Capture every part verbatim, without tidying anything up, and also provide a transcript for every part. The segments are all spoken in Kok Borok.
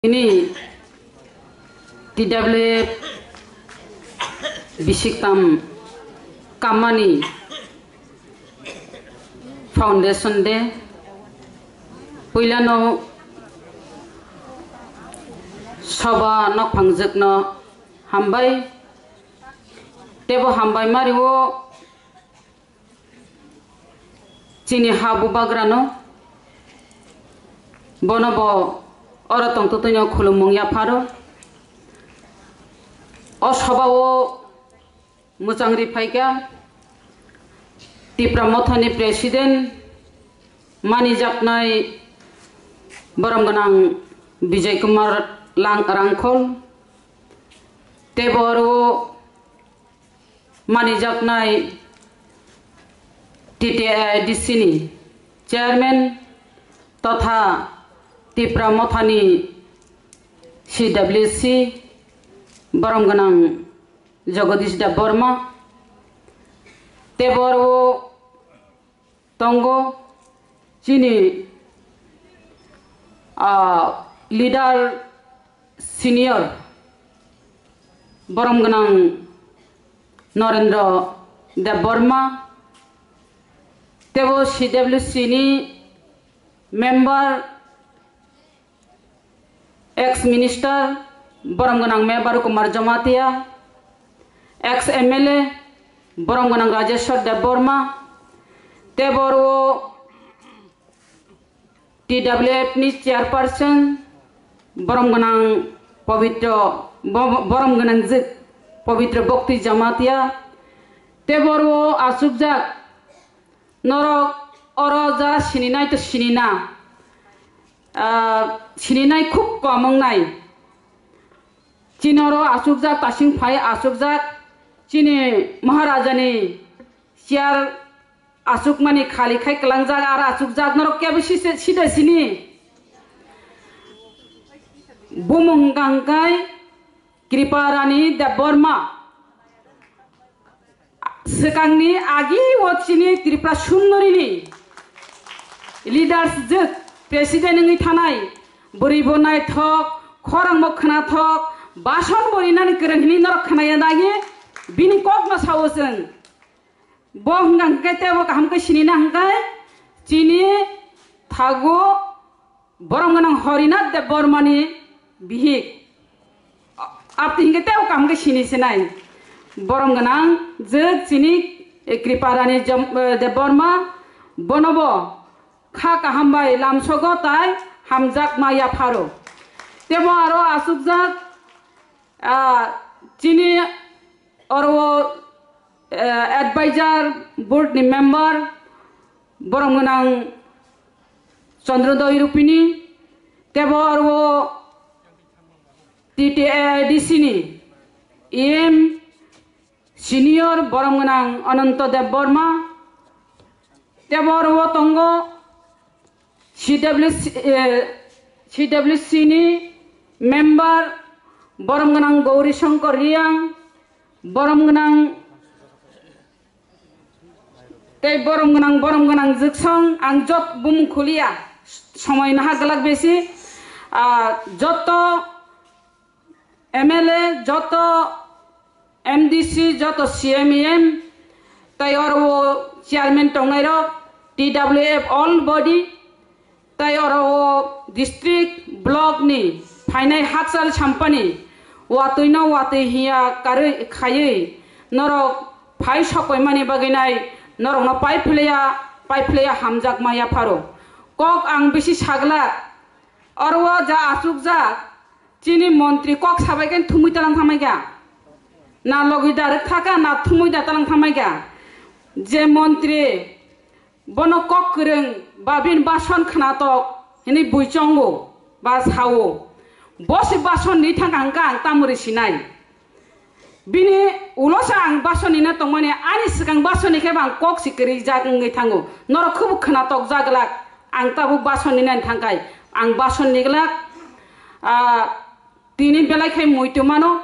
Ini T W F bisiktam kamani Foundation Day. Puilano soba nokphangjwkno hambai. Tebo hambai mario chini ha bubagrano, bono bo oro tongtwtwino khulumung yapharo. O sobao mwchang ri phaikha Tipra Mothani President manijaknai borom gwnang Bijay Kumar Lang-, Rangkhol, tei bo oro manijaknai T T A I D C ni Chairman totha Tipra Mothani C W C borom gwnang Jagadish Debbarma, tei bo oro tongo chini, ah, leader senior borom gwnang Narendra Debbarma, tebo C W C ni member, ex minister borom gwnang Mebar Kumar Jamatia, ex M L A borom gwnang Rajeshwar Debbarma, tei boro T W F ni chairperson borom gwnang Pabitra, bo-, borom gwnang jwk Pabitra Bhakti Jamatia, tei boro achukjak norok oro ja sininai to sinina, ah, sininai khub kom wngnai. Chini oro achukjak, tasing phai achukjak, chini Maharajani chair achukmani khali khai kwlangjak, aro achukjak, norok kebo sise-, sida sini. Bumung hwnkha hwnkhe Kripa Rani Debbarma. Swkangni agi o chini Tripura Sundorini leaders jwk president wngwi thanai, bwrwi bo naithok, khorang bo khwnathok, bason bo rinani kwrwng hwnwi norok khwnaya nai, bini kokno sao chwng. Bo hwnkha hwnkhe teibo kaham khe sinina hwnkhe chini thago borom gwnang Horinath Debbarmani bihik. Abtwi hwnkhe teibo kaham khe sini sinai. Borom gwnang jwk chini, eh, Kriparani Jom-, eh, Debbarma, bonobo kha kaham bai lamsogo tai hamjakma yapharo. Teibo aro achukjak, ah, chini oro, eh, advisor board ni member, borom gwnang Chandrodoi Rupini, teibo oro T T A I D C ni E M senior borom gwnang Ananto Debbarma, teibo oro tongo C W C, eh, C W C ni member borom gwnang Gauri Shankar Riang, borom gwnang tei borom gwnang, borom gwnang jwksong ang jot bumung khuliya, somoi naha glak besi, ah, joto M L A, joto M D C, joto C M E M, tei oro o chairman tongnairok, T W F all body, tei oro o district, block ni phainai hakchal sampani watwi no watwi hiya karwi khaiwi norok phai sokoimani bagwi nai norokno paiphlaiya, paiphlaiya hamjakma yapharo. Kok ang bisi saglak, oro o ja achukjak, chini montri kok sabai khe thumui talang thamai kha. Na logwi direct thaka, na thumui da talang thamai kha. Je montri bono kok kwrwng ba bini bason khwnatok hinwi bui chongo ba sao. Bo se bason ni thangka hwnkha ang tamuri sinai. Bini ulo se ang bason ni na tongmani, ani swkang bason ni khe ba ang kok si kwrwi jak wngwi thango. Norok khubu khwnatok jaglak, ang tabuk bason ni nani thangkai. Ang bason ni glak, ah, tini belai khai muitu mano.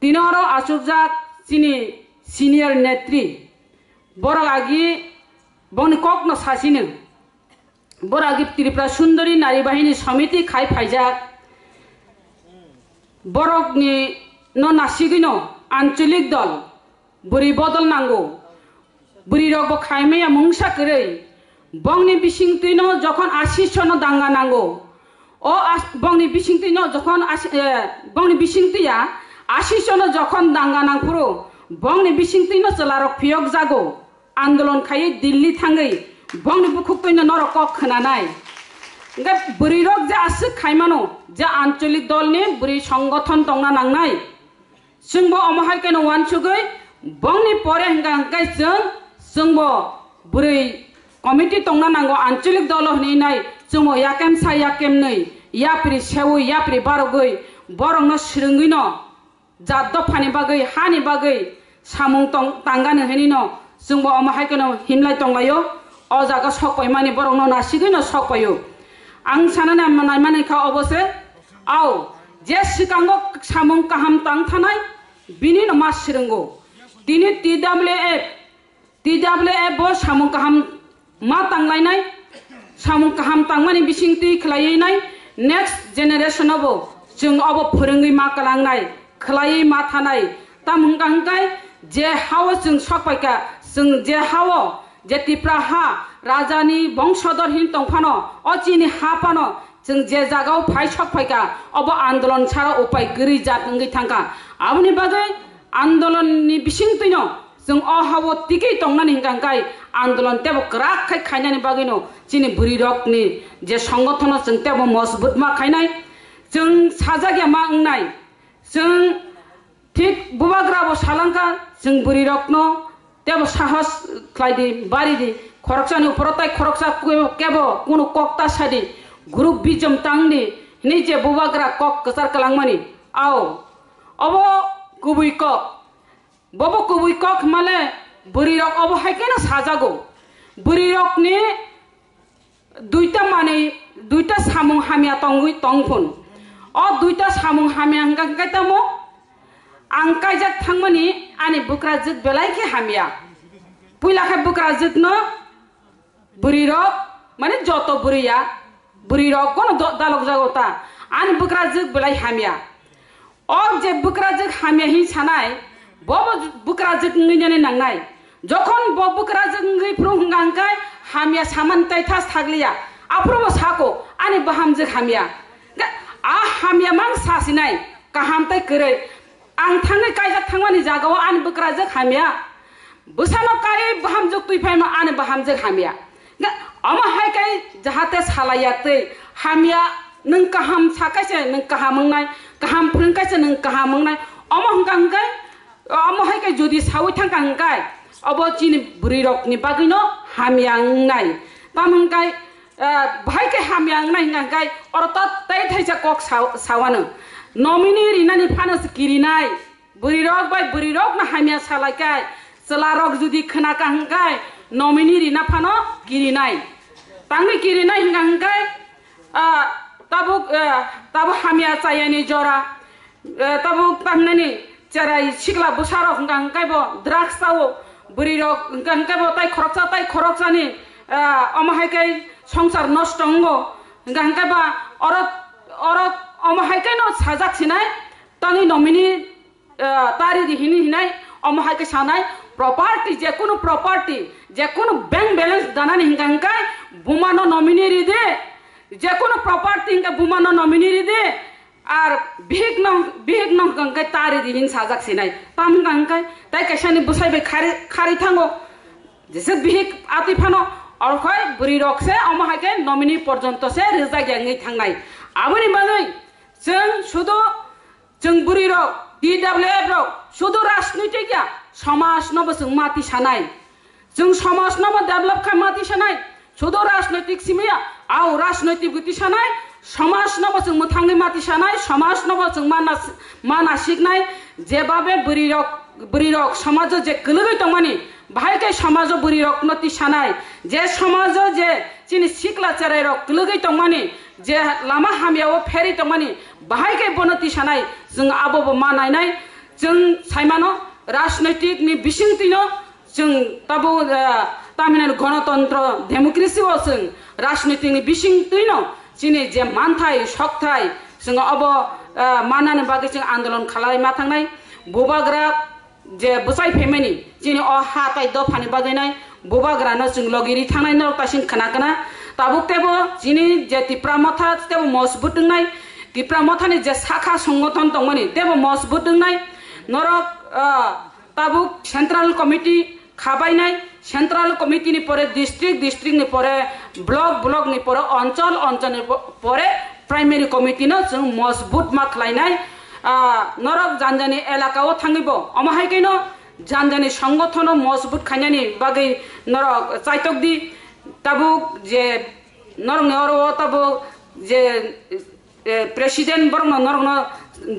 Tini oro achukjak chini senior netri. Borok agi bongni kokno sasino. Borok agi Tripura Sundori Nari Bahini Samiti khai phaijak. Borokni no nasigwino ancholik dol bwrwi bodol nango. Bwrwi rok bo khaimaya mungsa kwrwi. Bongni bisingtwi no jokhon ashish no danga nango. O as-, bongni bisingtwi no jokhon as-, eh, bongni bisingtwi ya ashish no jokhon danga nangphuru, bongni bisingtwi no chwla rok phiyok jago. Andolon khaiwi Delhi thangwi bongni bukhuktwino norok kok khwnanai. Hwnkhe bwrwirok je aswk khaimano, je ancholik dolni bwrwi songgothon tongna nangnai. Chwngbo omo hai kheno uansugwi bongni pore hwnkha hwnkhe chwng, chwngbo bwrwi committee tongna nango ancholik dolo hwnwi nai chwngbo yakemsa yakemnwi yapri seui yapri barogwi borokno swrwngwino jat dophani bagwi, hani bagwi samung tong-, tangani hinino chwngbo omo hai kheno himlai tonglaio. O jaga sok paimani borokno nasigwino sok paio. Ang sanani naimani kha obo se, ao, je swkango samung kaham tang thanai, bini no ma swrwngo. Tini T W F, T W F bo samung kaham ma tanglainai, samung kaham tangmani bisingtwi khwlaiwi nai next generation obo chwng obo phwrwngwi ma kwlangnai, khwlaiwi ma thanai. Tamo hwnkha hwnkhe je hao chwng sok paikha, chwng je hao je Tipra ha rajani bongsodor hin tong phano, o chini ha phano, chwng je jagao phai sok phaikha, obo andolon sara upai kwrwi jat wngwi thangkha. Aboni bagwi andolonni bisingtwino chwng o hao tikwi tongnani hwnkha hwnkhe andolon tebo kwrak khai khainani bagwino chini bwrwirokni je songothono chwng tebo mojbut ma khainai. Chwng sajak ya ma wngnai, chwng thik bubagra bo salangkha, chwng bwrwirokno tebo sahos khlai di, bari di, khoroksani uporo tai khoroksa kebo kunu kok ta sa di, group bijom tang di hwnwi je bubagra kok kwchar kwlangmani. Ao, obo kubui kok. Bobo kubui kok hwnmale bwrwirok obo hai kheno sajago. Bwrwirokni duita manwi, duita samung hamya tongwi tong phun. O duita samung hamya hwnkha hwnkhe tamo? Ang kaijak thangmani ani bwkrajwk belai khe hamya. Puila khe bwkrajwkno bwrwirok, mane joto bwrwi ya, bwrwirok bono do-, dalokjago ta. Ani bwkrajwk belai hamya. O je bwkrajwk hamya hin sanai, bo bo bwkrajwk wngwi nani nangnai. Jokhon bo bwkrajwk wngwi phuru hwnka hwnkhe hamya saman tai thas thakliya. Aphuru bo sako, ani bahamjwk hamya. Ga-, a hamya mang sasinai, kaham tai kwrwi. Ang thangwi kaijak thangmani jagao ani bwkrajwk hamya. Bwsano kai bahamjwk twi phaima ani bahamjwk hamya. Ga-, omo hai kai jahate salaiya twi hamya, nwng kaham sa kaisa nwng kaham wngnai, kaham phwrwng kaisa nwng kaham wngnai. Omo hwnkha hwnkhe, omo hai kai jodi saui thangkha hwnkhe, obo chini bwrwirokni bagwino hamya wngnai. Tamo hwnkhe, eh, bahai khe hamya wngnai hwnkha hwnkhe, oro to tei thaisa kok sa-, sawano. Nominee rinani phano se kirinai. Bwrwirok bai bwrwirokno hamya salai khe, chwlarok jodi khwnakha hwnkhe, nominee rina phano kirinai. Tangwi kirinai hwnkha hwnkhe, ah, tabuk, ah, tabuk hamya chayani jora, ah, tabuk tamnani cherai sikla bwsarok hwnkha hwnkhe bo drugs chao, bwrwirok hwnkha hwnkhe bo tai khoroksa tai khoroksani, ah, omo hai khe songsar nosto wngo, hwnkha hwnkhe ba oro, oro omo hai khe no sajak sinai, tangwi nominee eh, tari di hini hinai, omo hai khe sanai, property, je kunu property, je kunu bank balance danani hingka hingkai, buma no nominee ri de, je kunu property hingka buma no nominee ri de, ar bihik no, bihik no hingka hingkai tari di hin sajak sinai, tam hingka hingkai, tai kaisa ni bwsai bai khari, khari thango, jese bihik atwi phano, orkhoi bwrwi rok se omo hai khe nominee porjonto se rijak ya wngwi thangnai, aboni bagwi chwng sudu Chwng bwrwi rok, T W F rok, sudu rajnoitik ya, somaj no bo chwng mati sanai. Chwng somaj no bo develop khai mati sanai. Sudu rajnoitik simi ya, au rajnoitik gwi tisanai, somaj no bo chwng mwthangwi mati sanai, somaj no bo chwng mana, mana siknai, jebabe bwrwi rok, bwrwi rok somajo je kwlwgwi tongmani, bahai khe somajo bwrwi rok no tisanai, je somajo je chini sikla cherai rok kwlwgwi tongmani, je lama hamya o pherwi tongmani, bahai khe bono tisanai, chwng abo bo ma nainai. Chwng saimano, rajnoitik ni bisingtwi no chwng tabo, eh, tamhinani gonotontro, democracy o chwng rajnoitik ni bisingtwi no chini je manthai, sokthai, Chwng obo, ah, manani bagwi chwng andolon khalai ma thangnai. Bubagra je bwchai phaimani chini o ha tai dophani bagwi nai bubagrano chwng logi ri thangnai norok taising khna khna. Tabuk tebo chini je Tipra Motha tebo mosbut wngnai. Tipra Mothani je sakha songothon tongmani tebo mosbut wngnai. Norok, ah, tabuk Central Committee khabainai, Central Committee ni pore district, district ni pore block, block ni pore onchol, onchol ni po-, pore primary committee no chwng mosbut ma khlainai. Ah, norok janjani elaka o thangwi bo omo hai khe no janjani songothono mosbut khainani bagwi norok chaitok di. Tabuk je norokni oro o tabuk je eh, president borokno norokno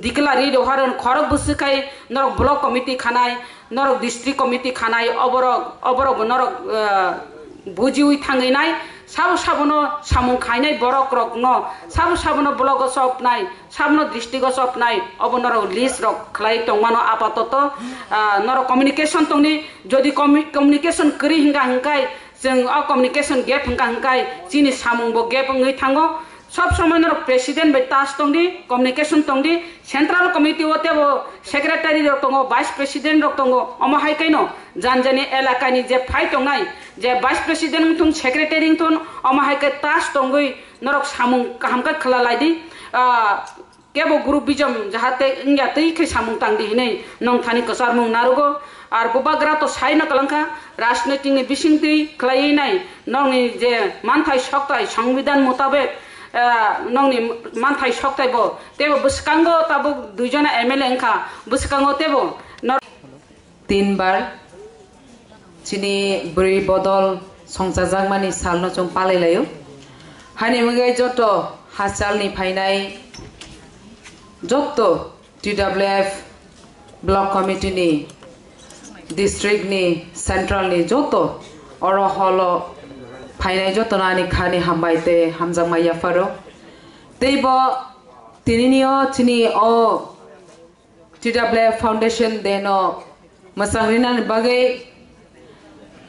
declare ri do, haro khorok bwswk khai norok block committee khanai, norok district committee khanai, oborok, oborok bo norok, eh, bujiwi thangwi nai, sabo sabono samung khainai borok rokno, sabo sabono block o chopnai, sabono district o chopnai, obo norok list rok khlai tongmano apatoto, ah, norok communication tongni, jodi commu-, communication kwrwi hwnkha hwnkhe chwng o communication gap hwnkha hwnkhe chini samung bo gap wngwi thango. Sob somoi norok president bai touch tongdi, communication tongdi, central committee o tebo secretary rok tongo, vice president rok tongo, omo hai khe no janjani elakani je phai tongnai, je vice president wngthun, secretary wngthun, omo hai khe touch tongwi norok samung kaham khe khwla laidi. Ah, kebo group bijom jahate wngya twi khe samung tangdi hinwi nong thani kwcharmung narugo. Ar bubagra to saino kwlangkha, rajnoitik ni bisingtwi khlaiwi nai nongni je manthai soktai, songbidan mutabek, eh, nongni manthai soktai bo tebo bwskango tabuk duijona M L A wngkha, bwskango tebo nor- Tinbar chini bwrwi bodol songchajakmani salno chwng palai laio. Haini bagwi joto hachalni phainai joto T W F block committee ni, district ni, central ni joto oro holo phainai jotono ani khani hambai tei hamjakma yapharo. Tei bo tinini o chini o T W F Foundation Day no mwchang rinani bagwi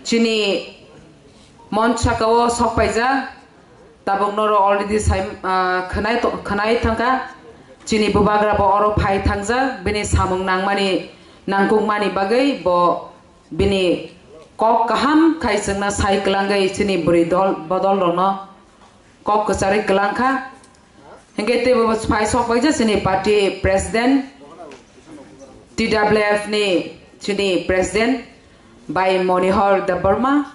chini monch saka o sok paijak. Tabuk norok already sai, ah, khwnai to-, khwnai thangkha. Chini bubagra bo oro phai thangjak, bini samung nangmani, nangkukmani bagwi bo bini kok kaham khai chwngno sai kwlangwi chini bwrwi dol bodol rokno kok kwcharwi kwlangkha. Hinkhe teibo phai sok paijak chini party president, T W F ni chini president bai Monihar Debbarma.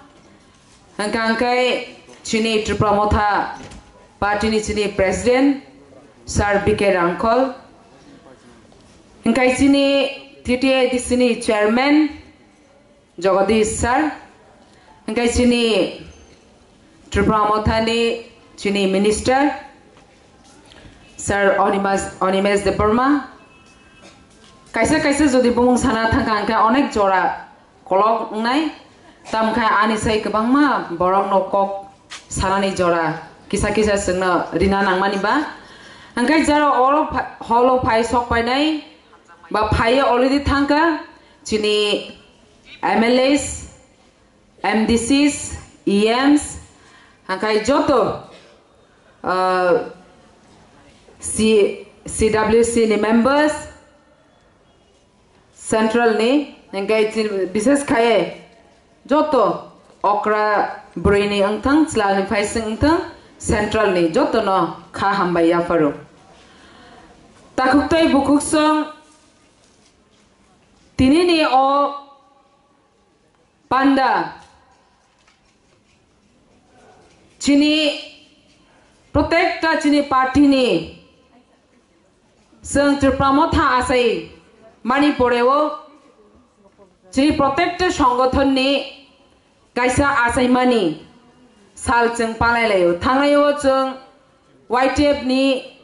Hwnkha hwnkhe chini Tripura Motha party ni chini president Sir B K Rangkhol. Hwnkhe chini T T A D C ni chairman Jagadish sir, hwnkhe chini Tripura Mothani chini minister, sir Onimas-, Onimesh Debbarma, kaisa kaisa jodi bumung sana thangkha, hwnkhe onek jora kolok wngnai, tamkhe ani sai kwbangma borokno kok sanani jora kisa kisa chwngno rina nangmani ba, hwnkhe jara oro pha-, holo phai sok painai ba phaiwi already thangkha chini M L As, M D Cs, E Ms, hwnkhe joto, ah, C-, C W C ni members, central ni, hwnkhe chini bises khai joto okra bwrwi ni wngthang, chwla ni phaising wngthang, central ni joto no kha hambai yapharo. Takhuk tei bukhuk song tini ni o panda chini protekta chini party ni chwng Tripura Motha achai mani poreo chini protekta songothon ni kaisa achaimani sal chwng palai laio. Thangnai o chwng Y T F ni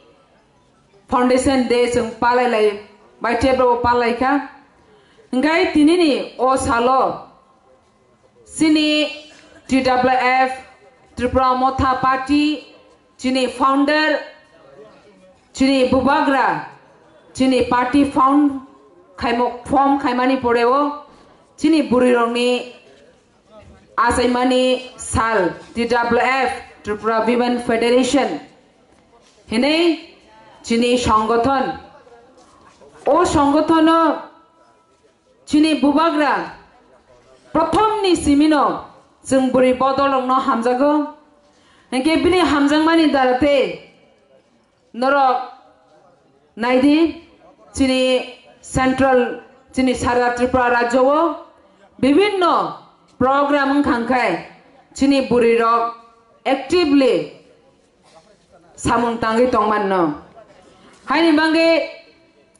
Foundation Day chwng palai lai, Y T F rok palai kha. Hwnkhe tinini o salo chini T W F Tripura Motha Party chini founder chini bubagra chini party found khaimo, form khaimani poreo chini bwrwirokni achaimani sal, T W F, Tripura Women Federation, hinwi chini songgothon, o songgothon o chini bubagra prothom ni simi no chwng bwrwi bodol rok no hamjago. Hinkhe bini hamjakmani dara tei norok naidi, chini central, chini sara Tripura rajyo o bibhinno program wngkha khai chini bwrwi rok actively samung tangwi tongmanno. Haini bagwi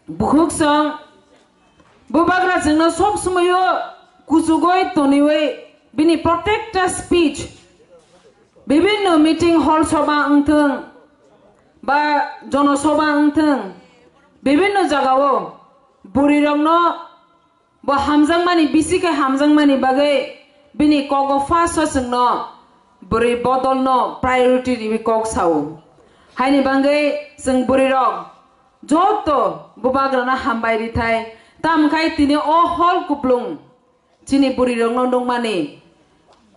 bukhuk song bubagra chwngno sob somoyo kuchugwi toniwi bini protekta speech bibhinno meeting hall soba wngthwng ba jonosoba wngthwng, bibhinno jagao bwrwirokno bo hamjakmani, bisi khe hamjakmani bagwi bini kogo first o chwngno bwrwi bodolno priority riwi kok sao. Haini bagwi chwng bwrwirok joto bubagrano hambai rithai, tamkhai tini o hol kuplung chini bwrwirokno nukmani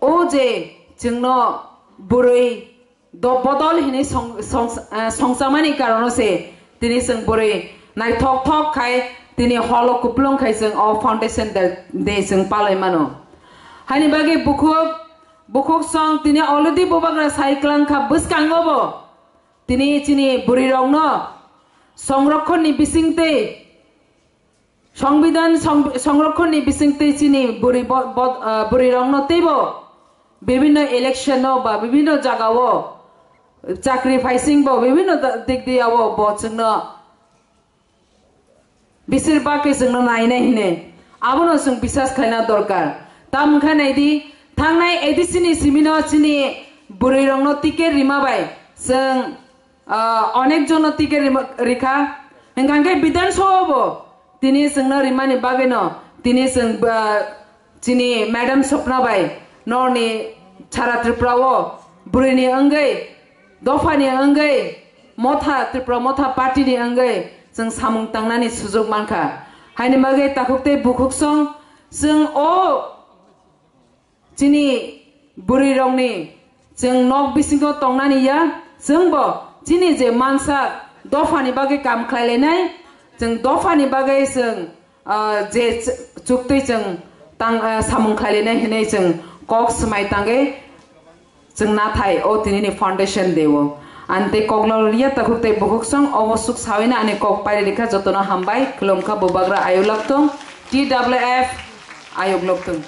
o je chwngno bwrwi do bodol hinwi song-, song-, eh, songchamani karono se tini chwng bwrwi naithok thok khai tini holo kuplung khai chwng o foundation day, day chwng palai mano. Haini bagwi bukhuk, bukhuk song tini already bubagra sai kwlang kha bwskango bo tini chini bwrwirokno songrokhonni bisingtwi Songbidan song-, songrokhonni bisingtwi chini bwrwi bo-, bo-, ah, bwrwirokno teibo bibhinno election-o ba bibhinno jagao chakri phaisingbo bibhinno da-, dik diao bo chwngno bisir bagwi chwngno nainai hine abono chwng bisas khlaina dorkar. Tamo wngkha naidi, thangnai A D C ni simino chini bwrwirokno ticket rima bai chwng Ah, onek jono ticket rima-, rikha. Hingkha khe Bidhan Sabha bo tini chwngno rimani bagwino tini chwng, ah, chini Madam Swapna bai norni Chhara Tripura o bwrwini wngwi, dophani wngwi, motha, Tripura Motha Party ni wngwi chwng samung tangnani sujuk mankha. Haini bagwi takhuk tei bukhuk song chwng o Chini bwrwirokni chwng nok bisingo tongnani ya, chwngbo chini je mansa dophani bagwi kam khlai lainai, chwng dophani bagwi chwng, ah, je ch-, chuktwi chwng tang, ah, samung khlai lainai hinwi chwng kok swmai tangwi chwng nathai o tinini foundation day o. Ani tei koklok ya takhuk tei bukhuk song obo suk sawina ani kok pairi rikha, jotono hambai, khulumkha, bubagra ayuk lok tung, T W F ayuk lok tung.